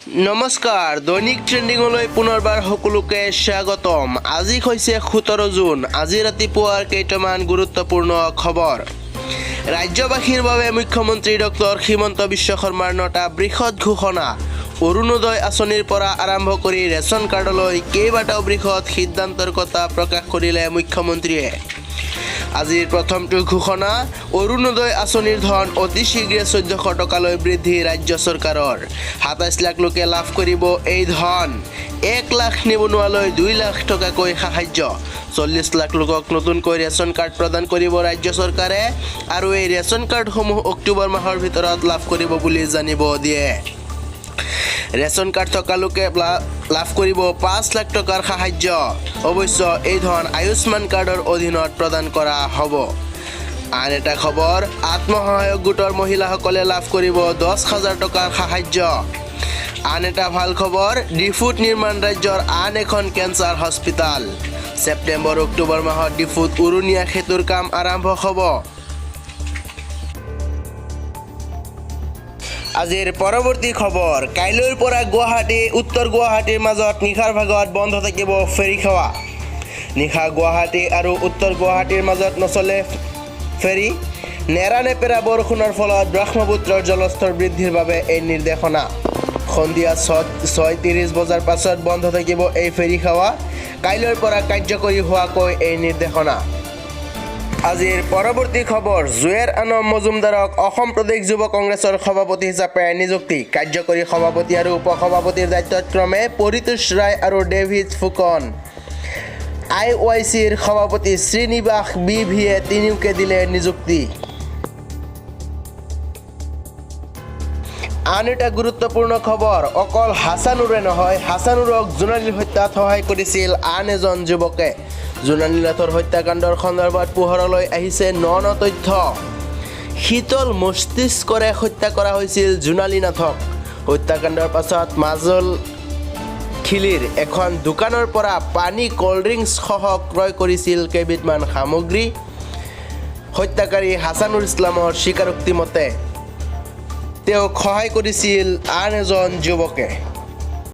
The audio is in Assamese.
নমস্কাৰ, দৈনিক ট্ৰেণ্ডিঙলৈ পুনৰবাৰ সকলোকে স্বাগতম। আজি হৈছে 17 জুন। আজি ৰাতিপুৱাৰ কেইটামান গুৰুত্বপূৰ্ণ খবৰ। ৰাজ্যবাসীৰ বাবে মুখ্যমন্ত্ৰী ডক্টৰ হিমন্ত বিশ্ব শৰ্মাৰ নটা বৃহৎ ঘোষণা। অৰুণোদয় আঁচনিৰ পৰা আৰম্ভ কৰি ৰেচন কাৰ্ডলৈ কেইবাটাও বৃহৎ সিদ্ধান্তৰ কথা প্ৰকাশ কৰিলে মুখ্যমন্ত্ৰীয়ে। আজিৰ প্ৰথমটো ঘোষণা, অৰুণোদয় আঁচনিৰ ধন অতি শীঘ্ৰে 1400 টকালৈ বৃদ্ধি ৰাজ্য চৰকাৰৰ। 27 লাখ লোকে লাভ কৰিব এই ধন। 1 লাখ নিবনুৱালৈ 2 লাখ টকাকৈ সাহায্য। 40 লাখ লোকক নতুনকৈ ৰেচন কাৰ্ড প্ৰদান কৰিব ৰাজ্য চৰকাৰে আৰু এই ৰেচন কাৰ্ডসমূহ অক্টোবৰ মাহৰ ভিতৰত লাভ কৰিব বুলি জানিব দিয়ে। ৰেচন কাৰ্ড থকা লোকে লাভ কৰিব 5 লাখ টকাৰ সাহায্য। অৱশ্য এই ধন আয়ুষ্মান কাৰ্ডৰ অধীনত প্ৰদান কৰা হ'ব। আন এটা খবৰ, আত্মসহায়ক গোটৰ মহিলাসকলে লাভ কৰিব 10,000 টকাৰ সাহায্য। আন এটা ভাল খবৰ, ডিফুত নিৰ্মাণ ৰাজ্যৰ আন এখন কেঞ্চাৰ হস্পিতাল। ছেপ্টেম্বৰ অক্টোবৰ মাহত ডিফুত উৰণীয়া সেতুৰ কাম আৰম্ভ হ'ব। আজিৰ পৰৱৰ্তী খবৰ, কাইলৈৰ পৰা গুৱাহাটী উত্তৰ গুৱাহাটীৰ মাজত নিশাৰ ভাগত বন্ধ থাকিব ফেৰী সেৱা। নিশা গুৱাহাটী আৰু উত্তৰ গুৱাহাটীৰ মাজত নচলে ফেৰী। নেৰানেপেৰা বৰষুণৰ ফলত ব্ৰহ্মপুত্ৰৰ জলস্তৰ বৃদ্ধিৰ বাবে এই নিৰ্দেশনা। সন্ধিয়া 6:30 বজাৰ পাছত বন্ধ থাকিব এই ফেৰী সেৱা। কাইলৈৰ পৰা কাৰ্যকৰী হোৱাকৈ এই নিৰ্দেশনা। আজিৰ পৰৱৰ্তী খবৰ, জুৱেৰ আনম মজুমদাৰক অসম প্ৰদেশ যুৱ কংগ্ৰেছৰ সভাপতি হিচাপে নিযুক্তি। কাৰ্যকৰী সভাপতি আৰু উপ সভাপতিৰ দায়িত্বত ক্ৰমে পৰিতোষ ৰায় আৰু ডেভিড ফুকন। আই ৱাই চিৰ সভাপতি শ্ৰীনিবাস বি ভিয়ে তিনিওকে দিলে নিযুক্তি। আন এটা গুৰুত্বপূৰ্ণ খবৰ, অকল হাছানুৰে নহয়, হাছানুৰক জোনালীৰ হত্যাত সহায় কৰিছিল আন এজন যুৱকে। জোনালী নাথৰ হত্যাকাণ্ডৰ সন্দৰ্ভত পোহৰলৈ আহিছে ন ন তথ্য। শীতল মস্তিষ্কৰে হত্যা কৰা হৈছিল জোনালী নাথক। হত্যাকাণ্ডৰ পাছত মাজল খিলিৰ এখন দোকানৰ পৰা পানী, ক'ল্ড ড্ৰিংকছসহ ক্ৰয় কৰিছিল কেইবিধমান সামগ্ৰী। হত্যাকাৰী হাছানুৰ ইছলামৰ স্বীকাৰোক্তি মতে তেওঁক সহায় কৰিছিল আন এজন যুৱকে।